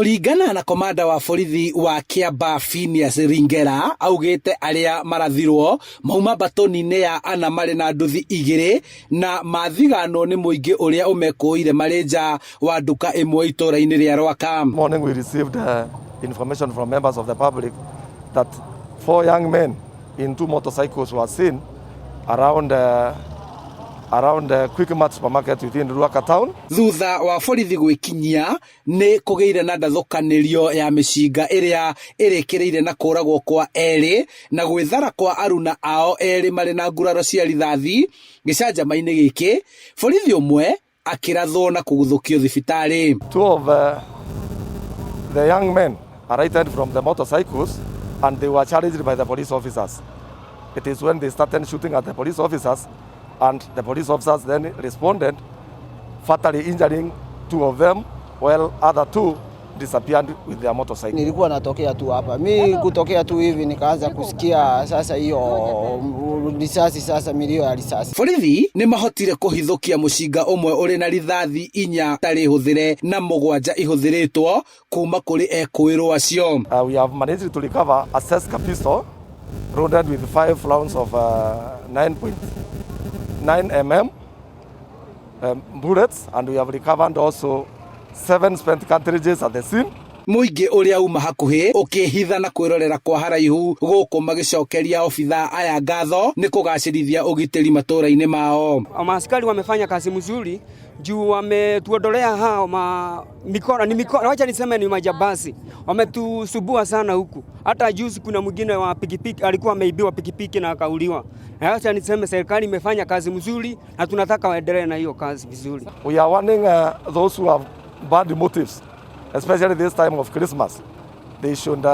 Kũringana na komanda wa borithi wa Kĩambaa Phineas Ringera augĩte arĩa marathirwo mauma mbatoni-inĩ ya ana marĩ na nduthi igĩrĩ na mathiganwo nĩ mũingĩ ũrĩa ũmekũĩire marĩ nja wa nduka ĩmwe itũra-inĩ rĩa Rwaka. Morning we received information from members of the public that four young men in two motorcycles were seen around Quickmart supermarket within Ruaka town. Thutha wa borithi gwĩkinyia nĩ kũgĩire na ndathũkanĩrio ya mĩcinga ĩrĩa ĩrĩkĩrĩire na kũragwo kwa erĩ na gwĩthara kwa aruna ao erĩ marĩ na nguraro cia rithathi gĩcanjama-inĩ gĩkĩ borithi ũmwe akĩrathwo na kũguthũkio thibitarĩ. Two of the young men alighted from the motorcycles and they were challenged by the police officers. It is when they started shooting at the police officers and the police officers then responded, fatally injuring two of them, while other two disappeared with their motorcycle. Nilikuwa natokea tu hapa, mi kutokea tu hivi nikaanza kusikia sasa hiyo risasi, sasa milio ya risasi. Borithi nĩ mahotire kũhithũkia mũcinga ũmwe ũrĩ na rithathi inya tarĩ hũthĩre na mũgwanja ihũthĩrĩtwo kuma kũrĩ ekũĩrwo acio. We have managed to recover a Ceska pistol loaded with 5 rounds of 9.9 bullets, and we have recovered also 7 spent cartridges at the scene. Mũingĩ ũrĩa uma hakuhĩ ũkĩhitha na kwĩrorera kwa haraihu gũkũ magĩcokeria obithaa aya ngatho nĩ kũgacĩrithia ũgitĩri matũra-inĩ mao. Maaskari wamefanya kazi mzuri juu wametuondolea hao ma mikora, ni mikora, wacha niseme ni majambazi, wametusubua sana huku. Hata juzi kuna mwingine wa pikipiki alikuwa ameibiwa pikipiki na akauliwa. Na wacha niseme serikali imefanya kazi mzuri na tunataka waendelee na hiyo kazi vizuri. We are warning those who have bad motives, especially this time of Christmas. They should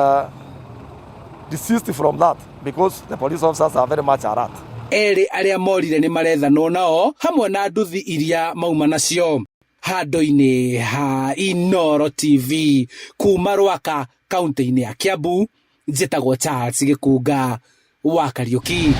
desist from that because the police officers are very much alert. Erĩ arĩa morire nĩ marethanwo nao hamwe na nduthi iria mauma nacio. Handũ-inĩ ha Inooro TV kuma Rwaka kaunti-inĩ ya Kiambu, njĩtagwo Charles Gĩkunga wa Kariũki.